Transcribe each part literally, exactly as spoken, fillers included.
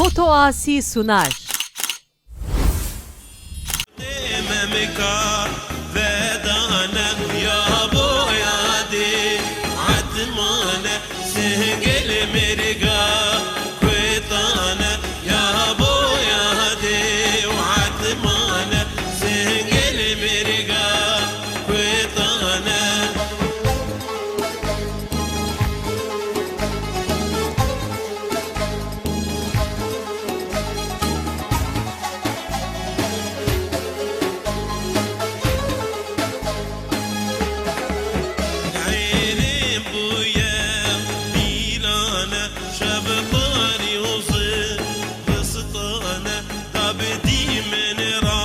Otoasi sunar. Memika vedane ya boya de atmane sengel merga kuetane ya boya de atmane sengel merga kuetane. Eynê bûye pîlane şevtarî û zibistane. Tabidî min ra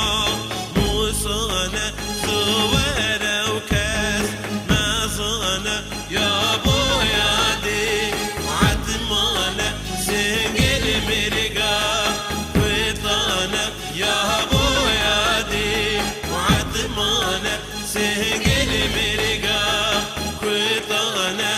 musane, ziwere û kes mezane, ya boya dê etmane, singil mirga kutane, ya boya dê etmane, singil mirga kutane.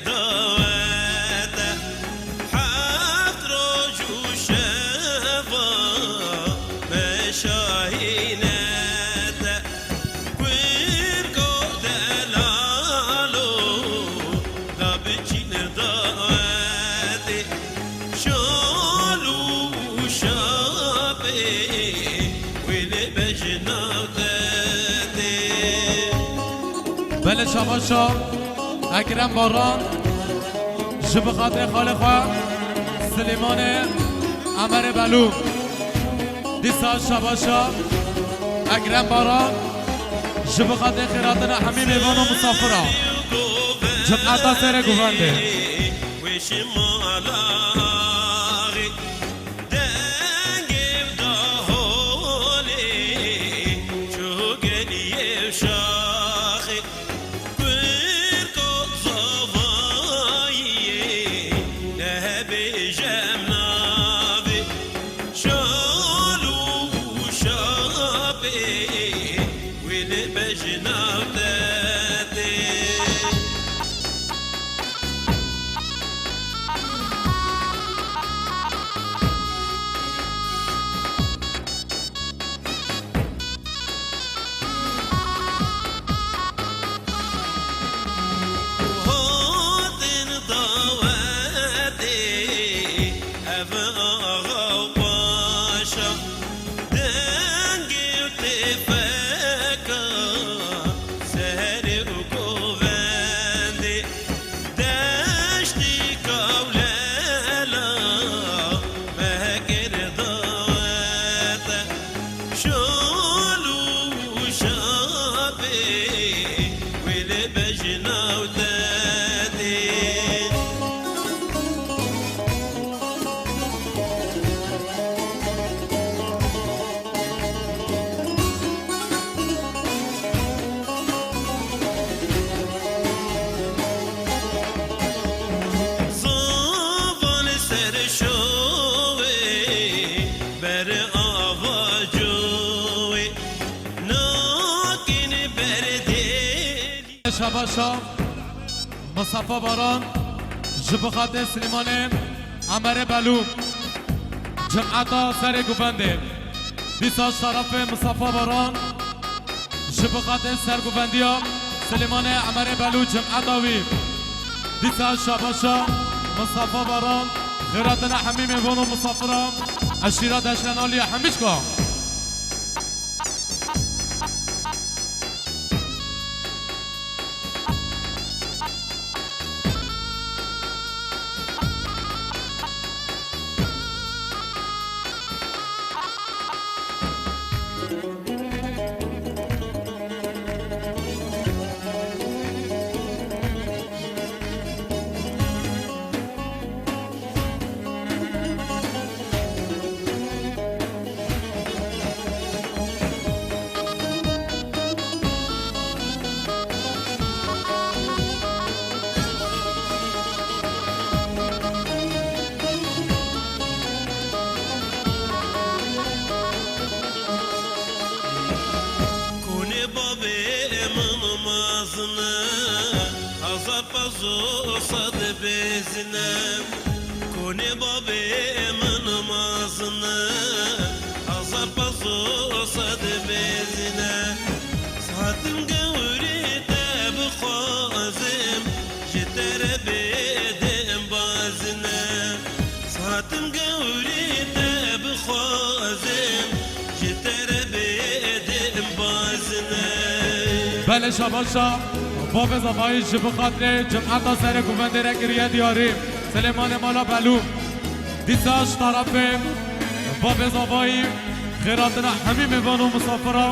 Dawete heft roj û şeva me şahînete. Kurgo delalo da biçîne dawetê şal û şapê wê li bejna te tê. Belê şabaşa Ekrem Baran ji bi xatirê xalê xwe Silêmanê Emerê Belû. Dîsa şabaşa Ekrem Baran ji bi xatirê xêratina hemî mêvan û misafira cemeta serê govendê. Dengê daholê çû geliyê şaxê. Kurko zavayê nehebêjem navê şal û şapê wê li bejnav te tê. Hatin dawetê ev axa û paşa, dengê û têfeka serê û govendê. Deştî Kawlela me kir dawete, şal û şapê wê li bejnav te tê. Zavan ser şoê ber ava coê nakin ber dêlî. Şabaşa Mustafa Baran ji bi xatê Silêmanê Emerê Belû, cemeta serê govendê. Dîsa ji tarafê Mustafa Baran ji bi xatê sergovendiya Silêmanê Emerê Belû, cemeta wî. Dîsa şabaşa Mustafa Baran, xêratina hemî mêvan û misafira eşîra Deştên Aliyê hemî çika. Pazo sed bezine, konê babê min mazine. Hezar pazo sed bezine, satim gewrî te bixwazim, ji te re bêdim bazine. Satim gewrî te bixwazim, ji te re bêdim bazine. Belê şabaşa, bavê zavayî ji bi xatirê cemeta serê guvendê re kiriye diyarî. Silêmanê mala Belû. Dîsa ji tarafê bavê zavayî xêratina hemî mêvan û misafira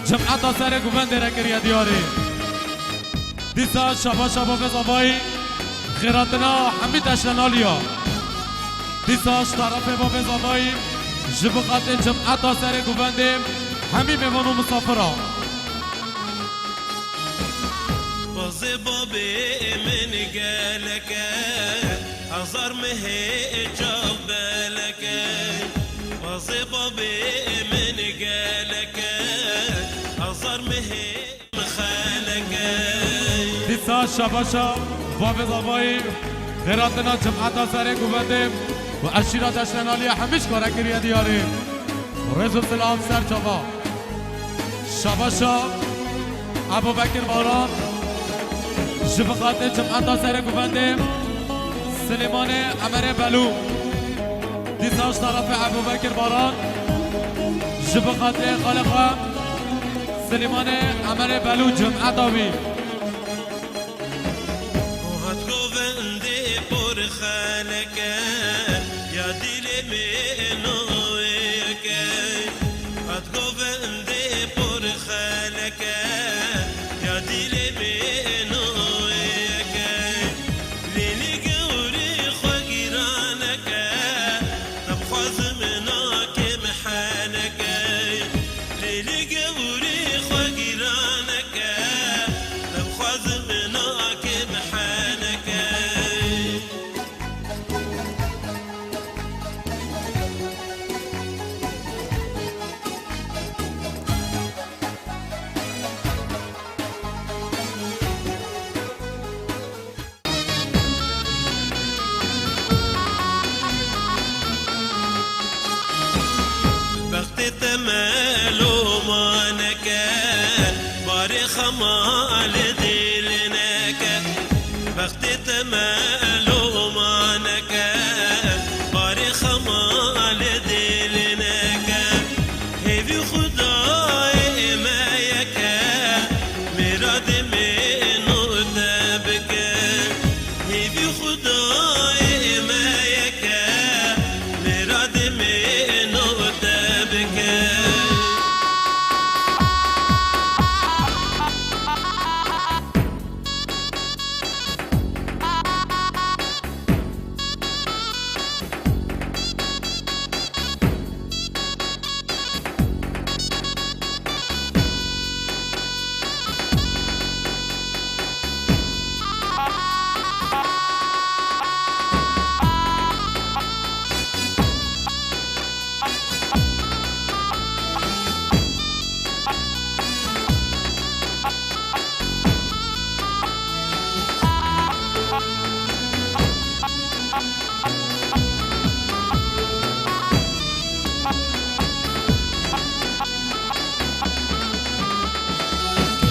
cemeta serê guvendê re kiriye diyarî. Dîsa şabaşa bavê zavayî xêratina hemî deşenaliya. Dîsa ji tarafê bavê zavayî ji bi xatirê cemeta serê guvendê hemî mêvan û misafira. Bazê babê min gelek e, hezar mehê çav belek e. Bazê babê min gelek e, hezar mehê Dîsa şabaşa bavê zavayî xêratina cemeta serê guvendê û eşîra deştenaliya hemî ji kare kiriye diyarî. Rêz û silav ser çava. Şabaşa Ebû Bekir Baran ji bi xatirê cemeta serê guvendê Silêmanê Emerê Belû. Dîsa ji tarafê Ebû Bekir Baran ji bi xatirê xalê xwe Silêmanê Emerê Belû cemeta wî. Hat govendê por xeleke, ya dilê min o yeke. Hat govendê por xeleke, ya dilê min o yeke. Lêlê gewrê xwe gîraneke, te bixwazim nake miheneke. Lêlê gewrê xwe gîraneke, te bixwazim nake miheneke. Bextê te melomaneke, barê xema li dil neke. Bextê te melomaneke, barê xema li dil neke. Hêvî Xwedayê me yeke, mêradê min û te bike. Hêvî Xwedayê me yeke, mêradê min û te bike.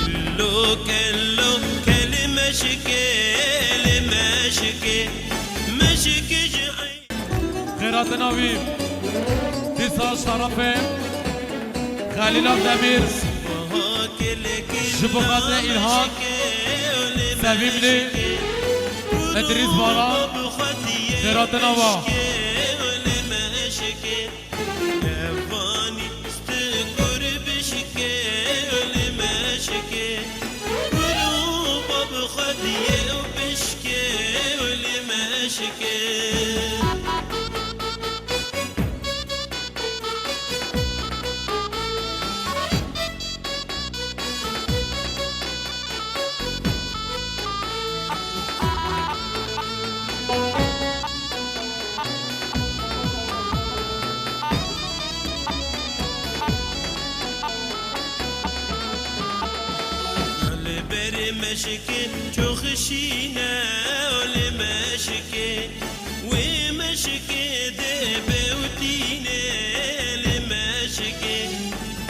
Kello, kello, kelî meşikê, lê meşikê, meşikê ji Xêratina wî dîsa ji tarafê Xelîla Demîr, ji bo xatirê Îlhan Sevîmlî, Îdrîs Baran, xêratina wa. Evanî, stikur bişkê, li meşkê, gul û bab xwediyê û bişkê, li meşkê. Li berê me Meşikê çok şîne, li meşikê, wê meşikê de bewtîne, li meşikê,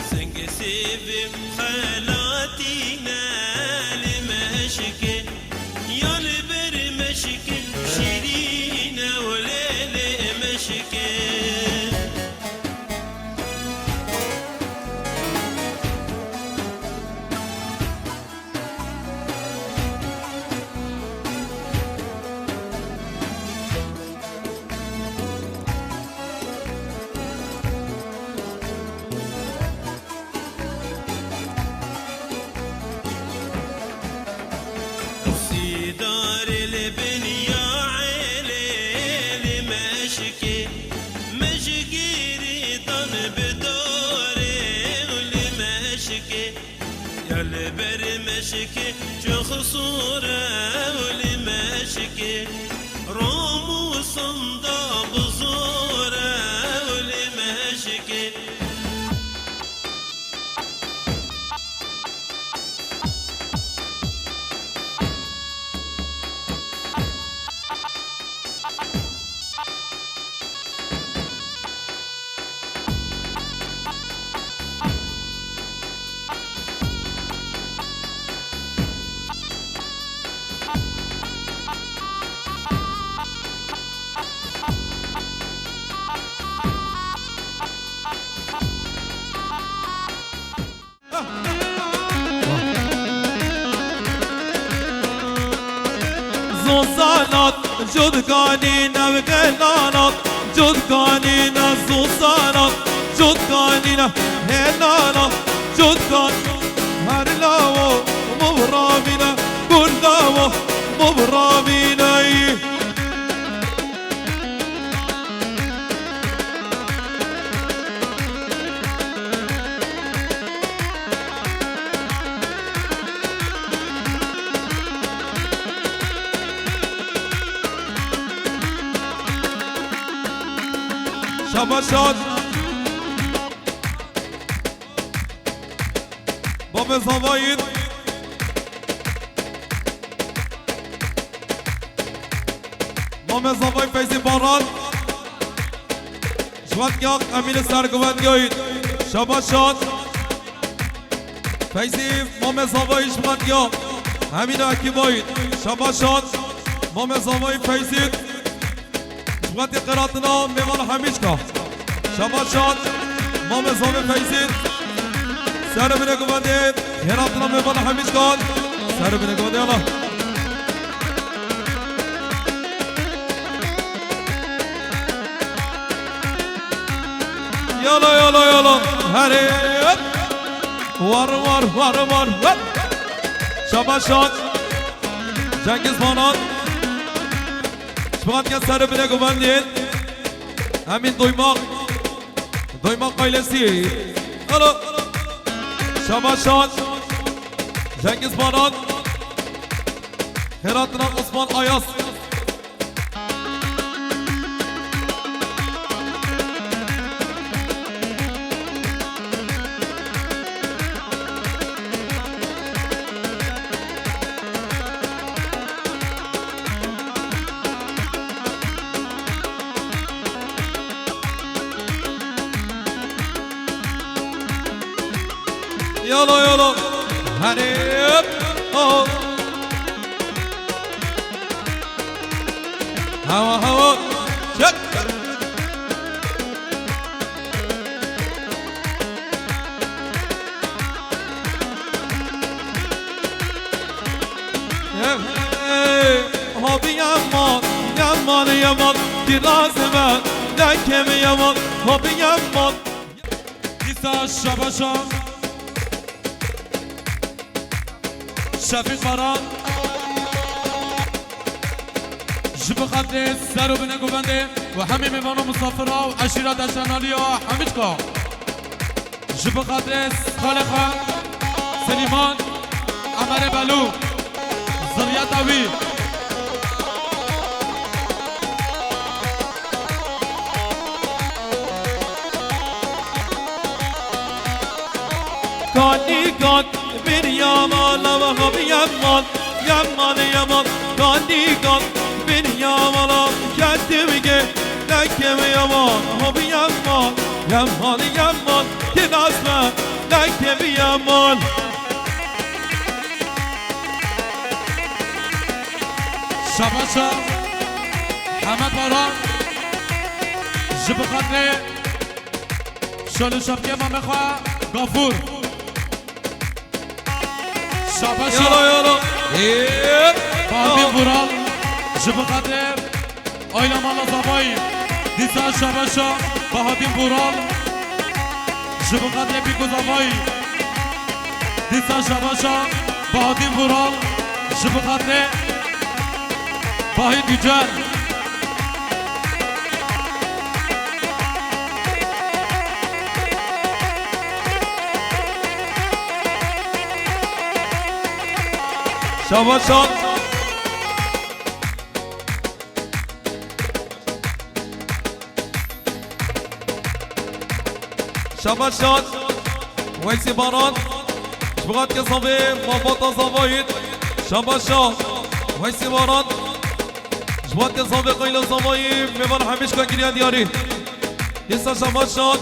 sengê sêvê xelatîne, li meşikê, ya li ber meşikê, şîrîne, wê lê lê meşikê. Sîdarê li bin ya elê li meşikê, mejgîrî dan bi dorê li meşikê. Ya li ber meşikê çi xisûr e, li meşikê rom û sunda bi zor e, li meşikê. Zozalat, cudkanîne, gelanat, cudkanîne, zozalat, cudkanîne, helanat, cudkan, her lawo, mubramîne, gurdawo, mubramîne. Şabaşat. Bavê zavayî. Mamê zavayî Feyzî Baran. Ji wetkiya Emînê Serguvendiyayî. Şabaşan. Feyzî, mamê zavayî ji wetkiya Emînê Ekîbayî. Şabaşan. Mamê zavayî Feyzî. Ji wetê qêratina mêvana Hemîçka. Şabaşan, mamê zavê Feyzî. Ser binê guvendê, qêratina mêvana Hemîçkan. Ser binê guvendê, yala. Yala, yala, yala. Herê, hop. War, war, war, war, hop. Şabaşan. Cengiz Banan. Şivat gel ser binê guvendê. Emîn Doymak. Doymak ailesi. Alo. Şabaşan. Cengiz Baran. Xêratina Osman Ayaz. Yolo, yolo. Hadi, hop, hop. Hava, hava. Çek. Hey, hey, hobi yaman, yaman, yaman. Kirazime, lekemi yaman, hobi yaman. Dîsa Şabaşan. Şefîq Baran. Ji bo xatirê ser û binê govendê û hemî mêvan û misafira û eşîra deşenaliya Hemîçka. Ji bo xatirê Xalê Xan, Selîman, Emerê Belû, ziriyeta wî. Kanî kan bir yama lava habiyem Yaman, yaman, yaman, kanî kan, bin yaman, ketim ge, nekem yaman, hop yaman, yaman, yaman, kinasme, nekem yaman. Şabaşa Hemed Baran, ji bi xatirê şol û şapkê mame xwe Gafûr. Şabaşa Yala, yala. Ee, Bahatîn Vural, ji bi xatirê Ayla Mala Zavayî. Dîsa şabaşa Bahatîn Vural, ji bi xatirê Pîko Zavayî. Dîsa şabaşa Bahatîn Vural, ji bi xatirê Vahît Yücel. Şabaşan. Şabaşan. Weysî Baran. Ji bo xatirê zavê malbata Zavayî. Şabaşan. Weysî Baran. Ji bo xatirê zavê qayla Zavayî mêvan Hemîşka giriya diyarî. Dîsa şabaşan.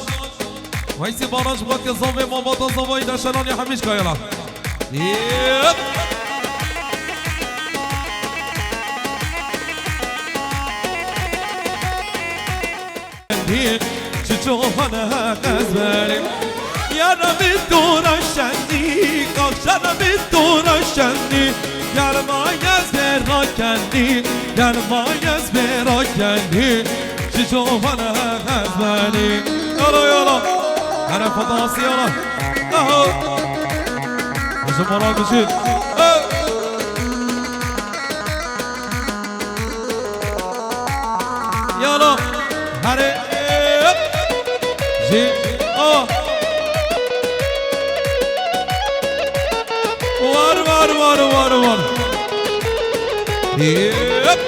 Weysî Baran ji bo xatirê zavê malbata Zavayî de şelanî Hemîşka yala. Yep. Çi çoxane ez berê. Yara bi dora şendî, kavşara bi dora şendî. Yar ma ez bera kendî, yar ma ez bera kendî. Çi çoxane ez berê. Yala, yala. Hene fedası yala. Aha. Ji mara gişin. Yala. Herê. Jî. A. War, war, war, war, war. Yep.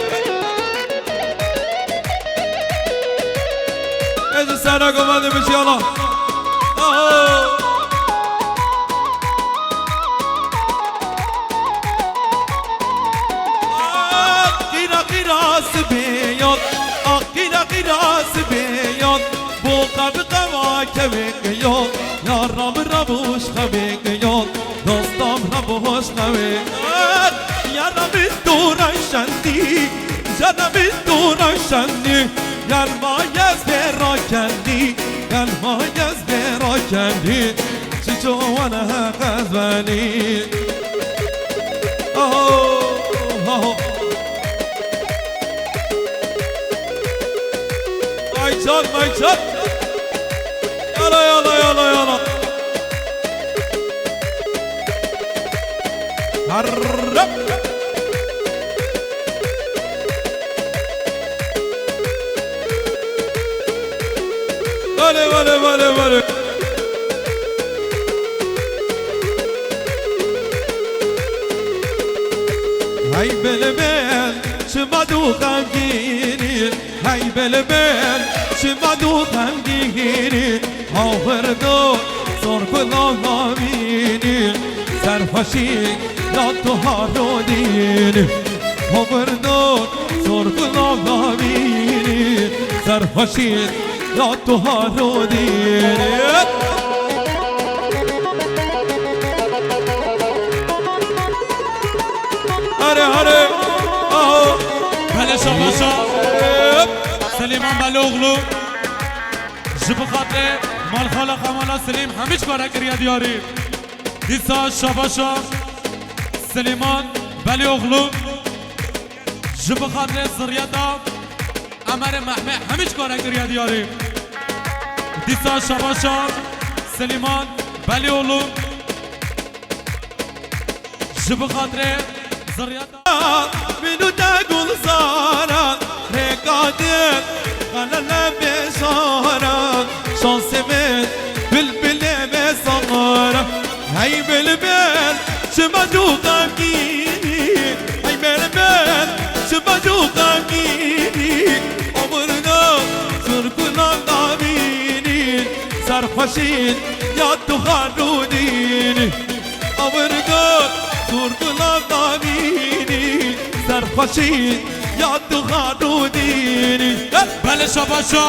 Ez sera govendê min jî yala. Aho. Qîra qîra sibê yot, ah qîra qîra sibê yot, bo qev qewa kevê yot, ya rab rab hoş xevê yot, dostam rab hoş xevê. Yara bi dora şendî, jana bi dora şendî, yar ma ez bera kendî, yar ma ez bera kendî. Çiço wana qezvanî. Aho, aho. Ay çat, ay çat. Yala, yala, yala, yala. Harrap. Vale, vale, vale, vale. Hey bilbil, çima tu xemgînî? Hey bilbil, çima tu xemgînî? Hawirdo, zor ku navînî, serxweşî ya tu harodînî. Hawirdo, zor ku navînî, serxweşî ya tu harodînî. Hare, hare, aho. Hele şabaşa. Hep. Selîman Beloglu. Ji bi xatirê malxala Xemala Selîm hemî çi kare kiriye diyarî. Dîsa şabaşa Selîman Belîoglu. Ji bi xatirê ziriyeta Emerê Mehmê hemî çi kare kiriye diyarî. Dîsa şabaşa Selîman Belîoglu. Ji bi xatirê ziriyeta. Min û te gulzaran, rêka din, xelele bêjaran, şansê min, bilbilê bêzaran. Hey bilbil, çima tu xemgînî? Hey bilbil, çima tu xemgînî? Omurga, surkuna navînî, serxweşîn ya tu xarûdînî. Awirga, surkuna Xweşî ya tu xar û dînî. Belê şabaşa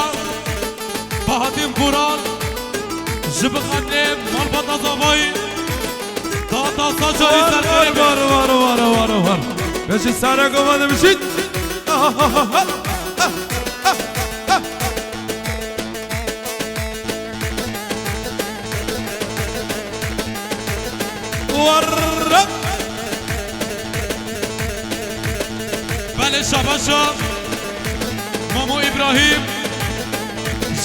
Bahatîn Vural ji bi xatirê malbata zavayî data sajarî War, war, serkerê be. War, war, war, war, war. Beşî sare gova demişît. Warrab. Belê şabaşa Mamo Îbrahîm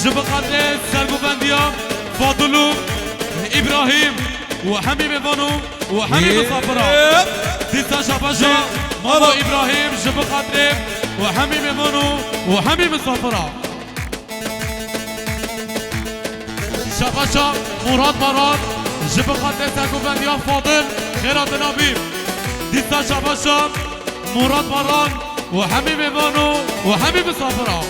ji bi xatirê sergovendiya Fadil û Îbrahîm û hemî mêvan û hemî Yep. misafira. Dîsa şabaşa Mamo Alo. Îbrahîm ji bi xatirê û hemî mêvan û hemî misafira. Şabaşa Murat Baran ji bi xatirê sergovendiya Fadil xêra dina bî. Dîsa şabaşa Murat Baran û hemî mêvan û hemî misafira.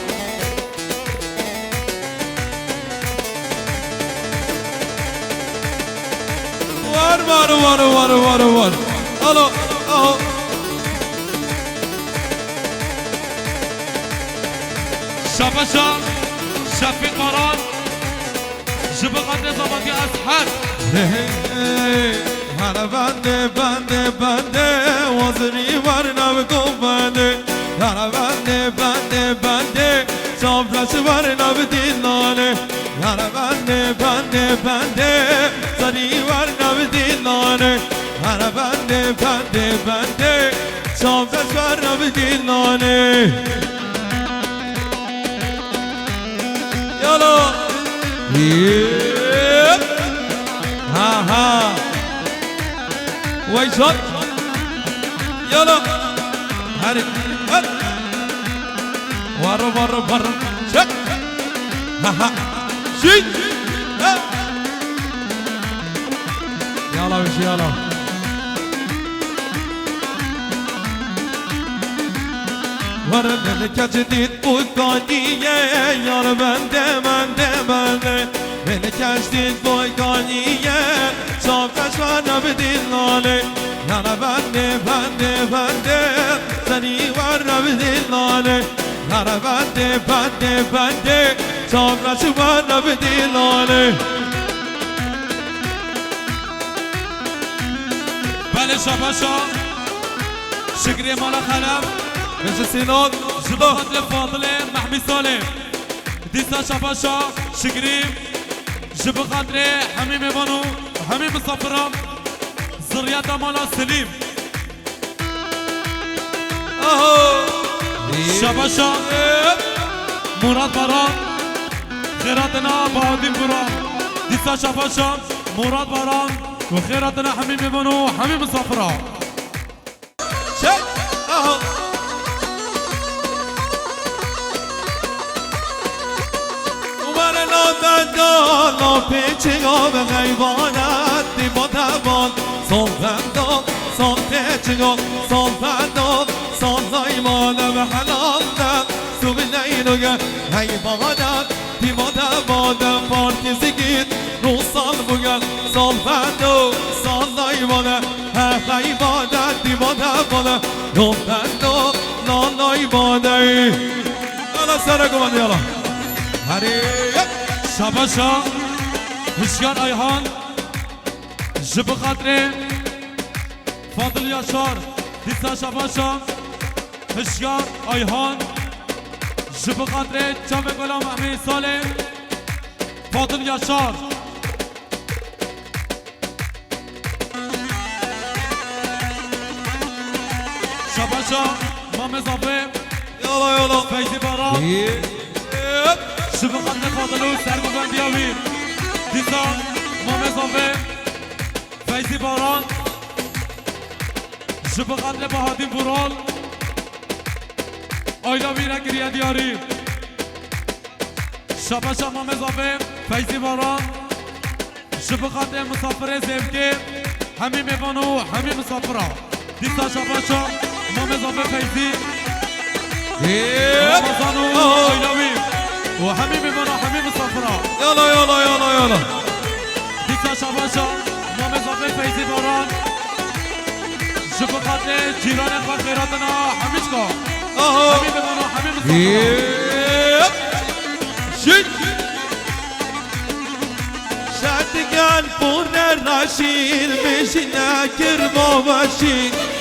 War, war, war, war, war, war. Alo, aho. Şabaşa Şefîq Baran ji bi xatirê zavatiya Eshed. Hey, hey, hey. Here bende, bende, bende, wazirî war nav govende. Here bende, bende, bende, çavreş war nav dînane. Here bende, bende, bende, zarî war nav dînane. Here bende, bende, bende, çavreş war nav dînane. Yala. Yep. Ha, ha. Vay can. Yala. Hadi. Hadi. Var, var, var. Çek. Ha, ha. Şit. Ha. Yala, bir şey yala. Were meleke cidîd û kaniye, yar bende, bende, bende. Meleke cidîd û kaniye, çavreş were bi dînane. Yar bende, bende, bende, senî were bi dînane. Yar bende, bende, bende, çavreş were bi dînane. Belê şabaşa Şikrê Mala Xelef. Beşe Sînan. Ji bo xatirê Fadilê Mehmî Salê. Dîsa şabaşa Şikrî. Ji bo xatirê hemî mêvan û hemî misafiran. Ziriyeta Mala Silîm. Aho. Şabaşa Murat Baran. Xêratina Bahatîn Vural. Dîsa şabaşa Murat Baran û xêratina hemî mêvan û hemî misafira. Çek. Aho. Umarela benda la pêçiga ve geybanet di badevan. Sol benda, sol pêçiga, sol benda, sol daymane ve helal de. Subineyno ge heybanet di badevan de parti zikit. Rusal bu ge sol bendo, sol daymane. He heybanet di badevane. Yol bendo, la daymane. Yala sere guman yala. Hadi. Şabaşa Hişyar Ayhan. Ji bi xatirê Fadil Yaşar. Dîsa şabaşa Hişyar Ayhan. Ji bi xatirê çavê Gulam Ehmê Salê. Fadil Yaşar. Şabaşa Mamê Zafê. Yala, yala. Feyzî Baran. Yep. Ji bi xatirê Fadil û serguvendiya wî. Dîsa Mamê Zafê. Feyzî Baran. Ji bi xatirê Bahatîn Vural. Ayla wî re kiriye diyarî. Şabaşa Mamê Zafê, Feyzî Baran. Ji bi xatirê misafirê zêvkê, hemî mêvan û hemî misafira. Dîsa şabaşa Mamê Zafê Feyzî. Yep. Ramazan û Ayla wî. Û hemî mêvan û hemî misafira. Yala, yala, yala, yala. Dîsa şabaşa Mamê Zafê Feyzî Baran. Ji bo xatirê cîranê xwe xêratina hemî çika. Aha. Hemî bimano, hemî misafira. Yep. Şit. Şadigan pûne raşîn, min jî nekir baweşî,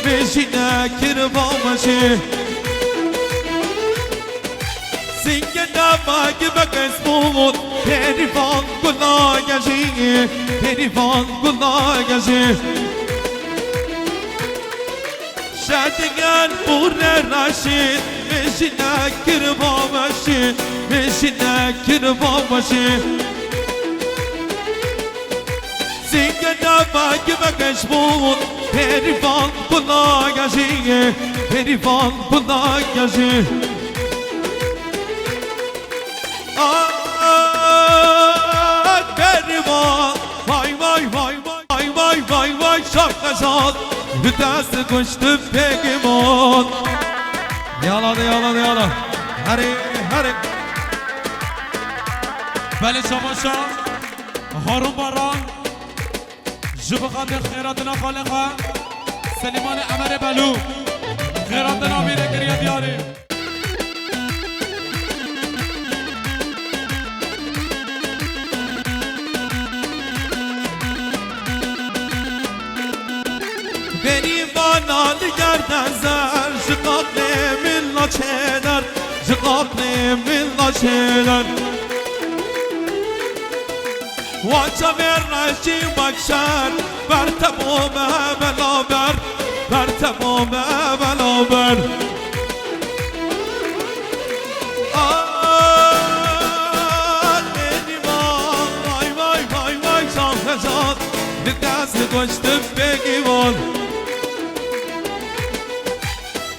min jî nekir baweşî. Singê dema gibek ez bûn, Perîvan gula gejî, Perîvan gula gejî. Şadigan pûne raşîn, min jî nekir baweşî, min jî nekir baweşî. Singê dema gibek ez bûn, Perîvan gula gejî, Perîvan gula gejî. Ay, Perîvan, vay, vay, vay, vay, vay, vay, vay, vay, Şahmezat, bi dest goştim pêgimon. Yala de, yala de, yala. Herê, herê. Belê, şabaşa. Harun Baran. Ji bo xatirê xêratina xalê xwe Selîmanê Emerê Belû, xêratina vî de kiriye diyarê. Berî vana li gerden zer, ji qatlê min naçêner, ji qatlê min naçêner. Wan çavê reşî wek şer, ber tebo me belaber, ber tebo me belaber. Ah, Neriman, vay, vay, vay, vay, Şahmezat, bi dest goştim pêgîvan.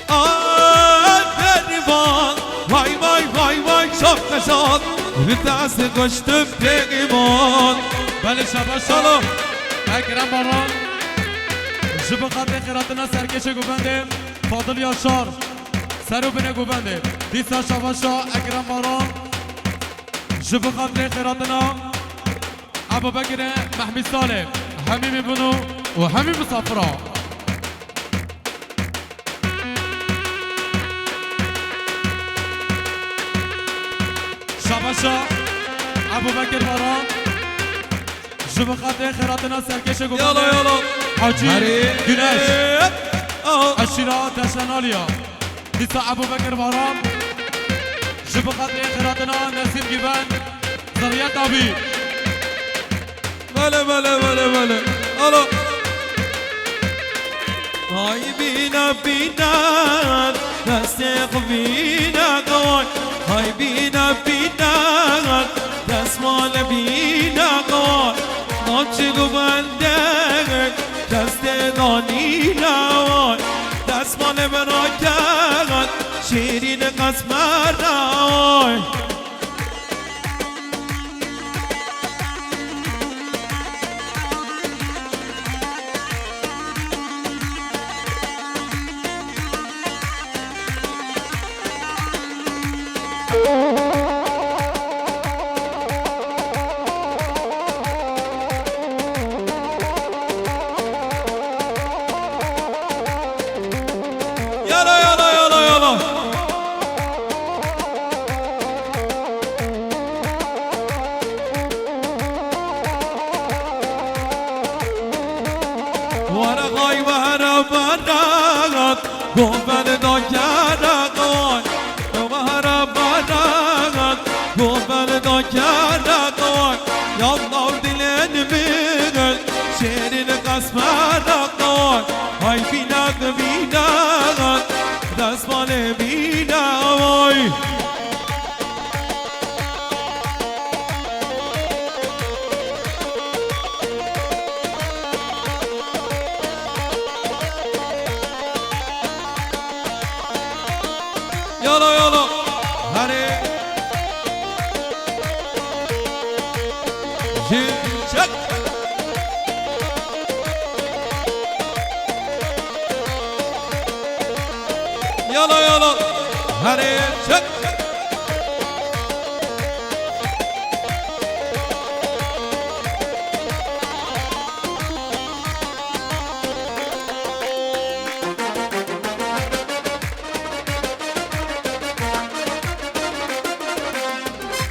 Ay Berivan, vay, vay, vay, vay, Şahmezat, bi dest goştim pêgimon. Belê, şabaş. Salo. Ekrem Baran. Ji bo xatirê xêratina serkêşê govendê Fadil Yaşar, ser û binê govendê. Dîsa şabaşa Ekrem Baran. Ji bo xatirê xêratina Ebubekirê Mehmî Salê, hemî mîbûn û hemî misafira. Şabaşa Ebubekir Baran, ji bo xatirê xêratina serkêşê govendê Hacî Herê. Güneş. Aho. Eşîra Teşenaliya. Dîsa Ebubekir Baran. Ji bo xatirê xêratina Nesîm Gîben, Ziriyet Abî. Belê, belê, belê, belê. Alo. Hay bîne, bîne, destê xwe bîne, qaway. Hay bîne, bîne, destmale bîne, qaway. Navçî govendê, destê danîne, way. Destmale bera kegen, şêrîn qesmer de, way. Yala, yala, yala, yala. Were xay were beregat, govend da kere qay. Were beregat, govend da kere qay. Ya nav dilên min, şêrîn qesmer qay. Hay bîne, bîne, destmale bîne, vay. Yala, yala. Herê. Jin çek. Yala, yala. Herê çek.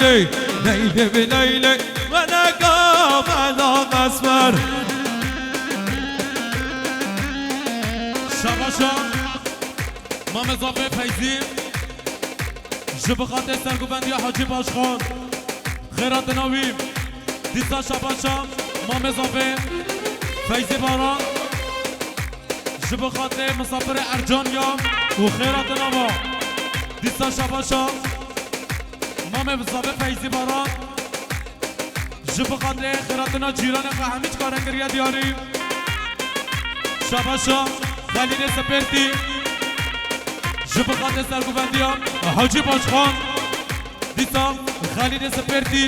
leylê, leylê bi leylê, meleka mela qesmer. Şabaşa Mamê Zafê Feyzî. Ji bi xatirê serguvendiya Hacî Başxan, xêratina wî, dîsa şabaşa Mamê Zafê Feyzî Baran, ji bi xatirê misafirê Ercan ya û xêratina wa, dîsa şabaşa Mamê Zafê Feyzî Baran. Ji bi xatirê xêratina cîranê xwe hemî çika re kiriye diyarî. Şabaşa Xelîlê Sipêrtî. Ji bi xatirê serguvendiya Hacî Başxan, dîsa Xelîlê Sipêrtî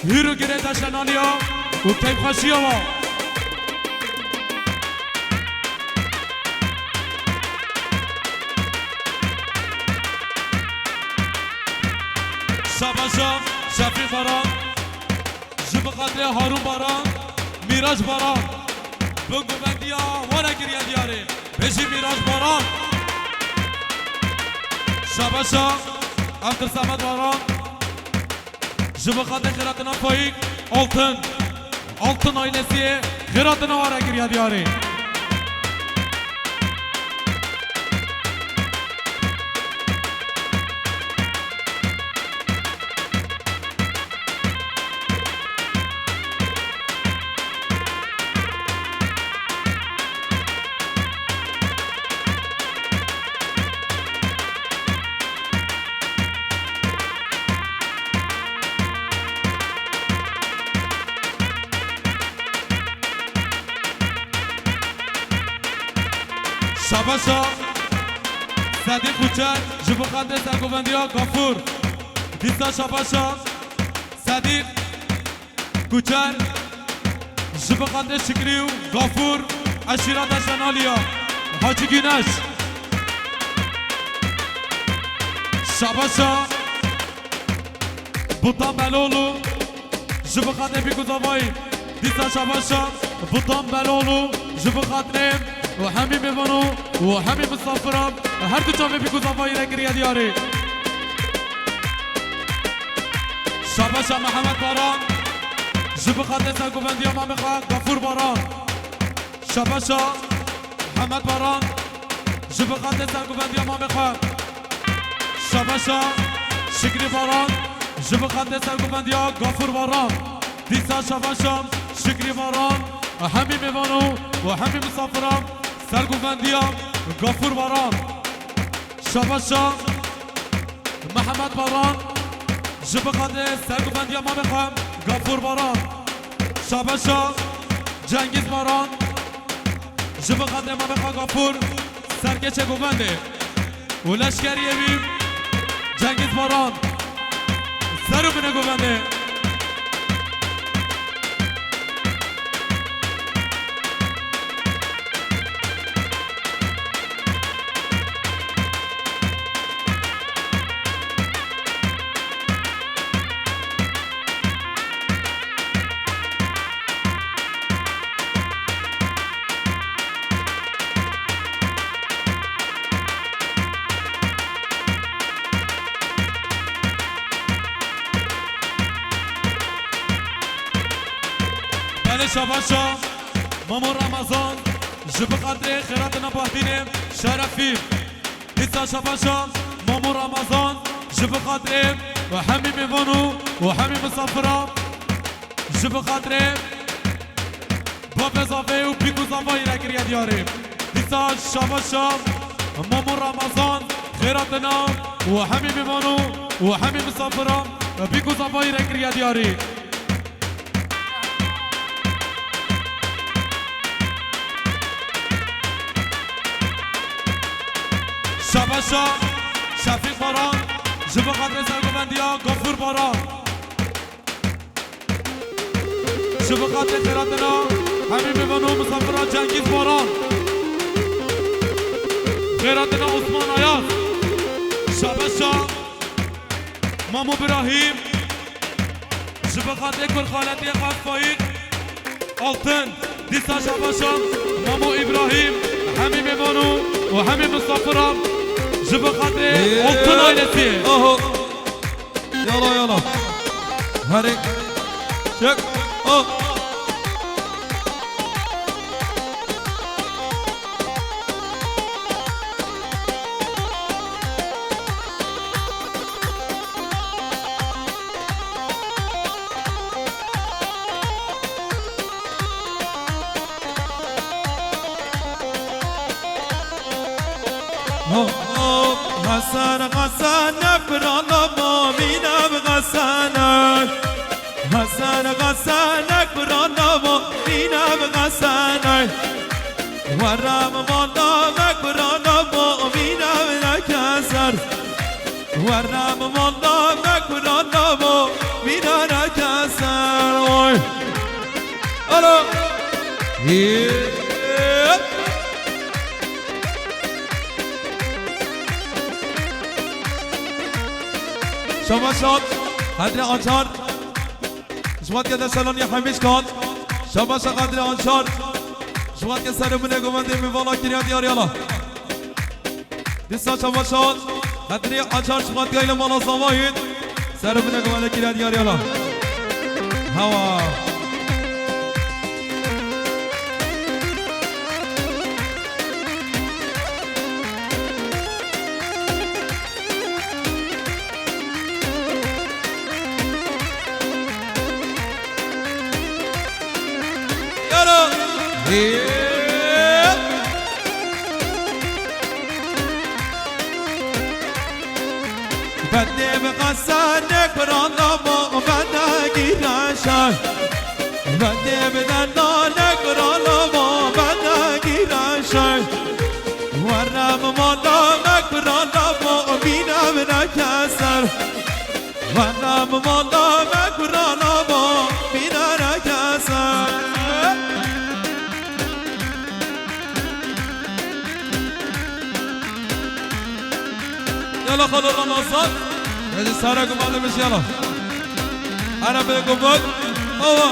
hîr û girê deşenaniya û keyfxweşiya wa. Şabaşa Şefîq Baran, ji bi xatirê Harûn Baran, Mîraç Baran, binguvendiya wan re kiriye diyarê. Bêjî Mîraç Baran. Şabaşa Abdulsamed Baran, ji bi xatirê xêratina Faîk Altın. Altın ailesiyê xêratina wan re kiriye diyarê. Şabaşa Sedîq Kuçer, ji bi xatirê serguvendiya Gafûr. Dîsa şabaşa Sedîq Kuçer, ji bi xatirê Şikrî û Gafûr, eşîra Deşenaliya, Hacî Güneş. Şabaşa Butan Beloğlu, ji bi xatirê Bîk û Zavayî, dîsa şabaşa Butan Beloğlu, ji bi xatirê û hemî mêvan û hemî misafiran, her du çavê Bîk û Zavayî re kiriye diyarê. Şabaşa Mihemed Baran, ji bi xatirê serguvendiya mamê xwe Gafûr Baran. Şabaşa Mihemed Baran, ji bi xatirê serguvendiya mamê xwe. Şabaşa Şikrî Baran, ji bi xatirê serguvendiya Gafûr Baran. Dîsa şabaşa Şikrî Baran, hemî mêvan û hemî misafiran serguvendiya Gafûr Baran. Şabaşa Mihemed Baran, ji bi xatirê serguvendiya mamê xwe Gafûr Baran. Şabaşa Cengîz Baran, ji bi xatirê mamê xwe Gafûr, Serkeçê govendê û leşkeriyê wî Cengiz Baran. Ser û binê govendê. Belê şabaşa Mamo Ramazan ji bi xatirê xêratina Bahdînê Şerefî. Dîsa şabaşa Mamo Ramazan ji bi xatirê û hemî mêvan û, û hemî misafira ji bi xatirê Bavê Zavê û Bîk û Zavayî re kiriye diyarî. Dîsa şabaşa Mamo Ramazan xêratina û hemî mêvan û, û hemî misafira Bîk û Zavayî re kiriye diyarî. Şabaşa Şefîq Baran ji bo xatirê sergovendiya Gafûr Baran. Ji bo xatirê xêratina hemî mêvan û misafira Cengîz Baran. Xêratina Osman Ayaz. Şabaşa Mamo Birahîm. Ji bo xatirê kurxaletiyê Xaf Faîq Altın. Dîsa şabaşa Mamo Îbrahîm, hemî mêvan û, û hemî misafira ji bo xatirê Altın ailesiyê. Oho. Yala, yala. Herê. Çek. Oh. Hop, hop, Hasan, Hasan, ne kurala ma, mîna bi Hasan, ay. Hasan, Hasan, ne kurala ma, mîna bi Hasan, ay. Werra mi mala, me kurala ma, mîna bi ne kesar. Werra mi mala, me kurala ma, mîna ne kesar, oy. Alo. Hî. Şabaş hat. Qedrê Acar. Ji xwe dike de şaloniya hemîş kan. Şabaş Qedrê Acar. Ji xwe dike ser û binê govendê min vala kiriya diyar yala. Dîsa şabaş hat. Qedrê Acar ji xwe dike ile mala Zavayî. Ser û binê govendê kiriya diyar yala. Hewa. Yara. Hê. Bendê bi qesane kurana ma bende gîreşe. Bendê bi dendane kurana ma bende gîreşe. Werem mala me kurana ma bîne bi nekeser. Werem mala me kurana ma bîne nekeser. Yala xalo Ramazan. Êdî sare gumanê min jî yala. Erebe gumut. Awa.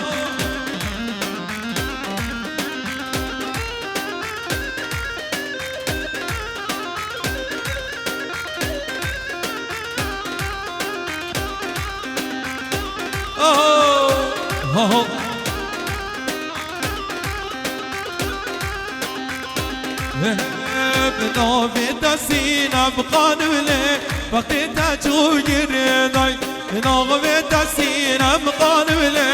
Aho. Aho. Bi navê te Sînem qanûlê, wextê te çû girênay. Bi navê te Sînem qanûlê,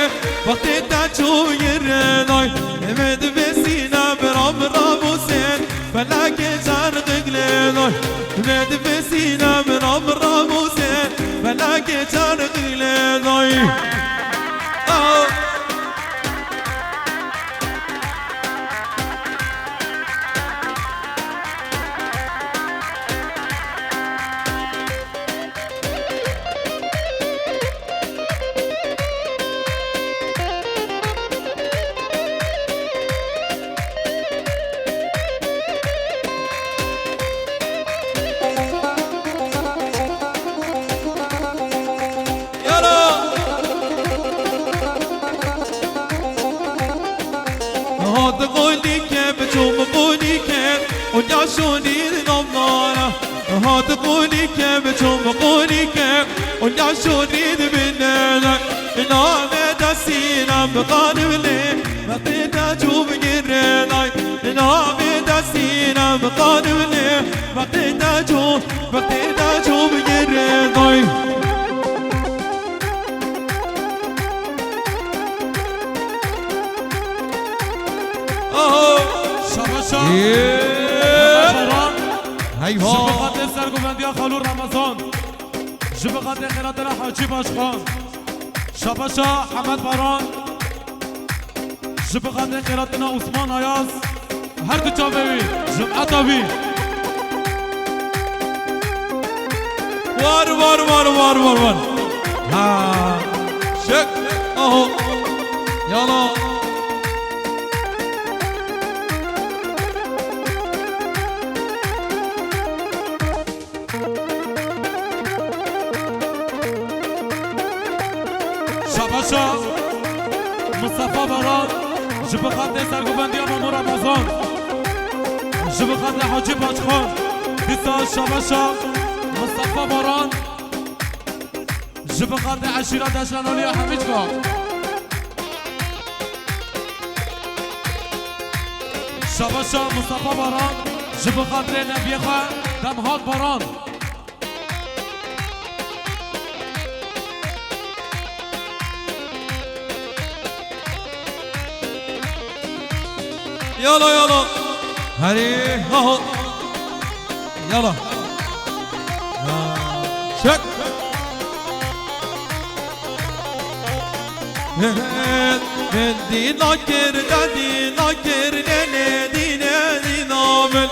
wextê te çû girênay. Min divê Sînem ram ramûsên, felekê çerxik lênay. Min divê Sînem ram ramûsên, felekê çerxik lênay. Ah! Hat qolî ke biçûm qolî ke, û ya şûnî di navnara. Hat qolî ke biçûm qolî ke, û ya şûnî di binêre. Navê destî ne bi qanûnê, wextê te çû bigirê nay. Navê destî ne bi qanûnê, wextê te çû, wextê te çû bigirê nay. Aho! Şabaşa! Yee! Baran! Heyva! Ji bi xatirê sergovendiya Xalo Ramazan. Ji bi xatirê xêratina Hacî Başkan. Şabaşa Hemed Baran. Ji bi xatirê xêratina Osman Ayaz. Her du çavê wî, cimeta wî. War, war, war, war, war, war. Ha. Şek. Aho. Yala. Şabaşa Mustafa Baran, ji bi xatirê sergovendiya Mamo Ramazan, ji bi xatirê Hacî Başkan, dîsa şabaşa Mustafa Baran, ji bi xatirê eşîra Deşanoliya Hemîçka. Şabaşa Mustafa Baran, ji bi xatirê neviyê xwe Demhat Baran. Yala, yala. Herê, ha, ha. Yala. Ha. Çek. Dîna kir, de dîna kir, lê lê dîne dîna min.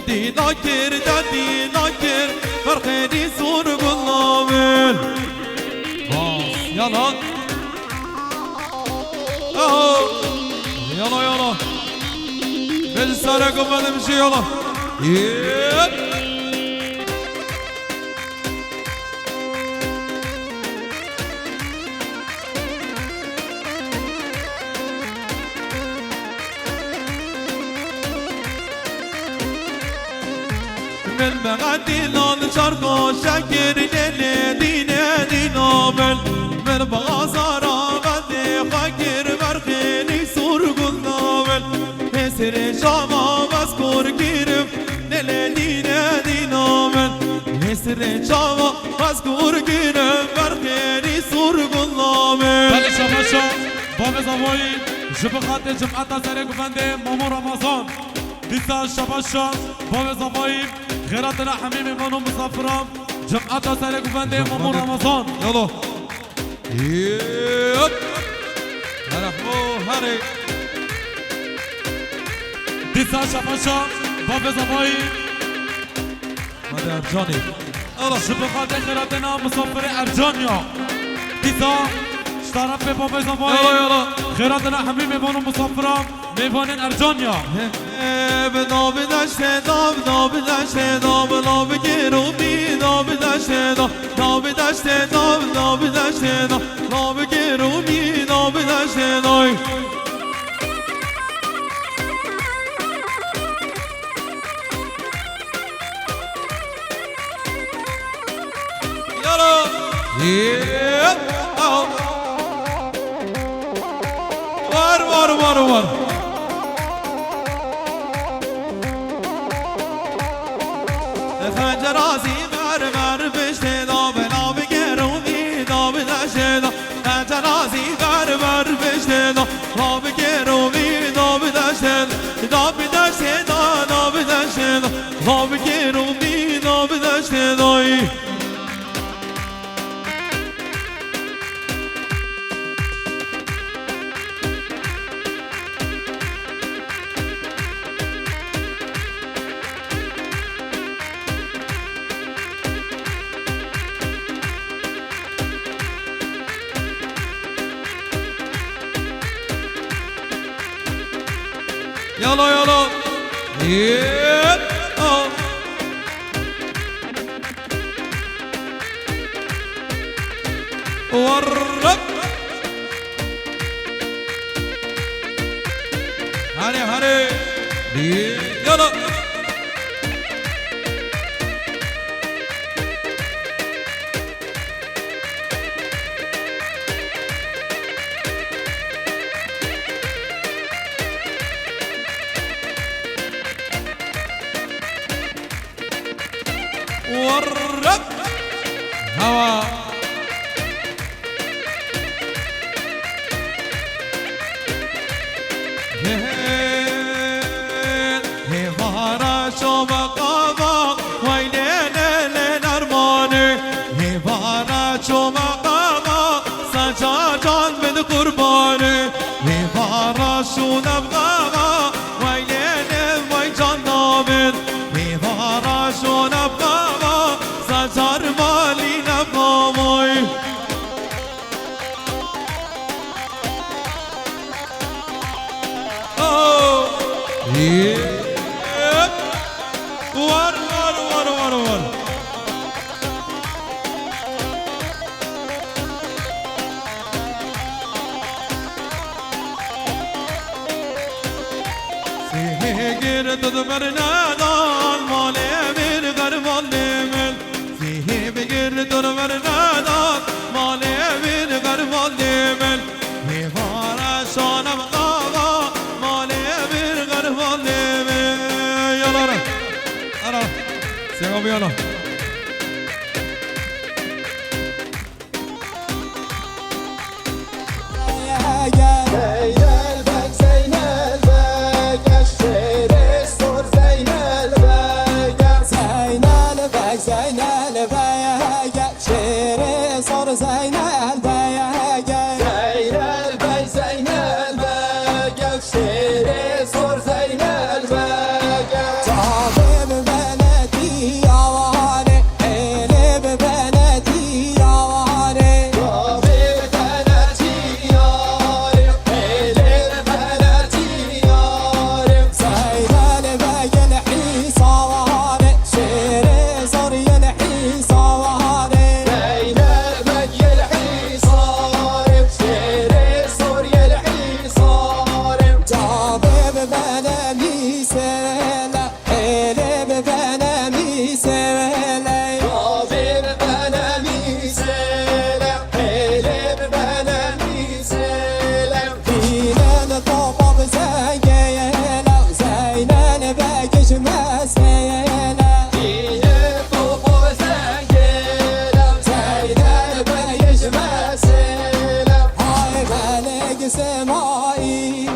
Dîna kir, de dîna kir, ferqê dî sor gul navin. Bas, yala. Aho. Yala, yala. Bil sare gumedim şu yala. Yep. Min beqetî nan çar goşe kir, lê lê dîne dîna min. Min bi azara bedê xwe kir, berxênî sor gul navin. Hêsirê çava bes kor kirim, lê lê dîne dîna min. Hêsirê çava bes kor kirim, berxênî sor gul navin. Belê şabaşa, bavê zavayî, ji bi xatirê cimeta serê guvendê Mamo Ramazan. Dîsa şabaşa, bavê zavayî, xêratina hemî mêvan û misafiran, cimeta serê guvendê Mamo Ramazan. Yalo. Yep. Herehmo herê. Dîsa şabaşa, bavê zavayî. Hadi Ercanî. Yala. Ji bi xatirê xêratina misafirê Ercan ya. Dîsa ji tarafê bavê zavayî. Yala, yala. Xêratina hemî mêvan û misafiran, mêvanên Ercan ya. He, he, bi navê deştê da, bi navê deştê da, bi navê Kêrûmî, navê deştê da, navê deştê da, bi navê deştê da, navê Kêrûmî, navê deştê da. Yala. Yep. Aho. War, war, war, war. Xencerazî ver, ver, piştê da, bela bi gerûmî, da bi deştê da. Xencerazî ver, ver, piştê da. Navê Kêrûmî, navê deştê, navê deştê da, navê deştê da, navê Kêrûmî, navê deştê da. Yala, yala. Yep. Oh. Warrap. Hare, hare. Yala. Warrab. Hawa. Hêvara çoma qava, way lê lê lê nermanê. Hêvara çoma qava, saca can min qurbanê. Hêvara şûna qava, way lê lê way can navên. Hêvara şûna qava, sacar malî navay. Oh! Yep! War, war, war, war, war. Sihê gir tu di ber nedan, malê min qerban dê min. Sihê bigir tu di ber nedan, malê min qerban dê min. Hêvara şanem qava, malê min qerban dê min. Yala re. Ara. Sema bu yana. Zeynel Beg, Zeynel Beg, şêrê sor Zeynel Beg. Zeynel Beg, Zeynel Beg, şêrê sor Zeynel Beg. Zeynel Beg, Zeynel Beg, şêrê sor Zeynel Beg. Çavê bi benetî awanê, êlê bi benetî awanê. Çavê bi benetî awanê, êlê bi benetî awanê. Zeynel Begin Îsa wanê, şêrê zor yên Îsa wanê. Zeynel Begin Îsa wanê, şêrê zor yên Îsa wanê. Çavê bi benetî sêle. Êlê bi benemî sêle. Çavê bi benemî sêle, êlê bi benemî sêle. Dînen topa bi zengê yêle, Zeynel Begij mesêle. Dînen topa bi zengê yêle, Zeynel Begij mesêle. Hay Melik Semaîl.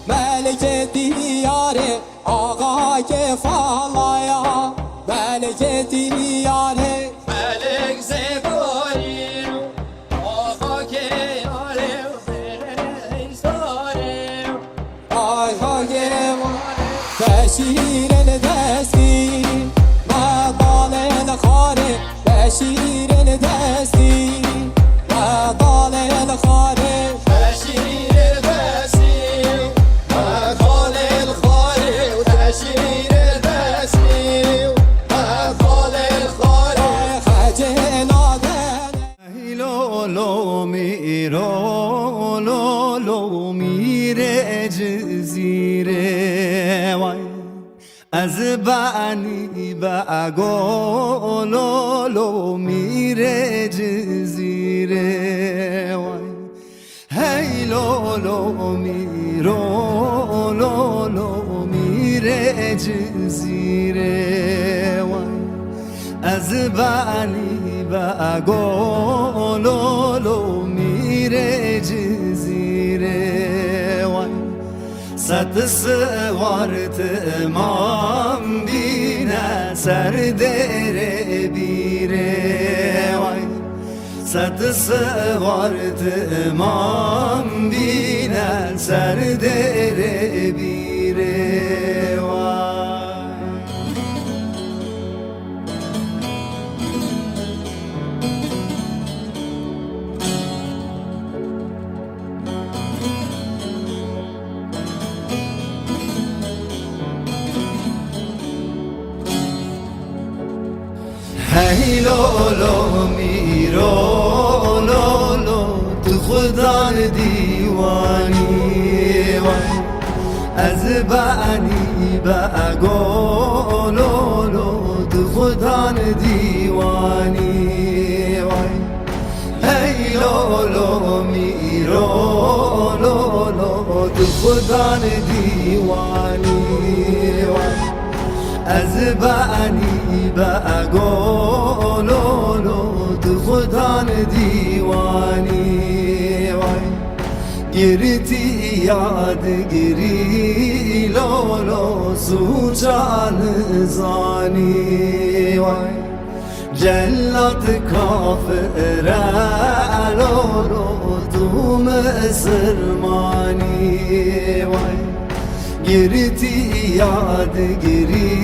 Melikê diyarê, axa kêfalaya. Melikê diyarê, Melik Zêbarî, axa kêyarê, Melik Zêbarî. Axa kêyarê, beşîrên destî, me dalên xarê. Beşîrên destî, me dalên xarê. Beşîrên destî, me dalên xarê. Beşîrên destî, me dalên xarê. Xecê naden. Hey lolo mîro, lolo mîrê Cizîrê way. Ez benî be go lolo mîrê Cizîrê way. Hey lolo mîro, lolo mîrê Cizîrê way. Ez benî be go lolo mîrê Cizîrê way. Sed siwar timam bîne ser dêrê bîrê way. Sed siwar timam bîne ser dêrê bîrê way. Hey lolo mîro lolo, tu xudan dîwanî way. Ez benî be go lo lo, tu xudan dîwanî way. Hey lo lo mîro lo lo, tu xudan dîwanî way. Ez benî be go lo lo, tu xudan dîwanî way. Girtî yadgirî lo lo, sûca nizanî way. Cellat kafir e lo lo, tu misilmanî way. Girtî yadgirî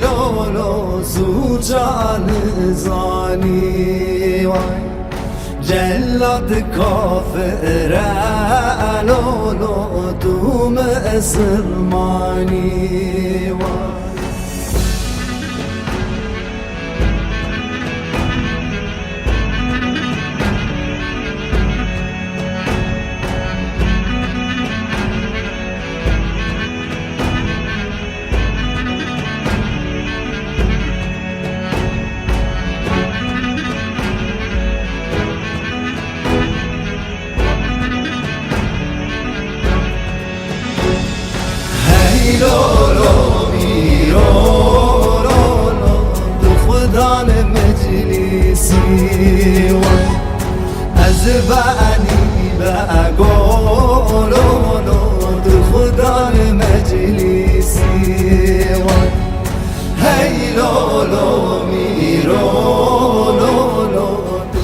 lo lo, sûca nizanî way. Cellat kafir e lo lo, tu misilmanî way. Hey lo lo mîro lo lo, tu xudan meclîsî way. Ez benî be go lo lo, tu xudan meclîsî way. Hey lo lo mîro lo lo, tu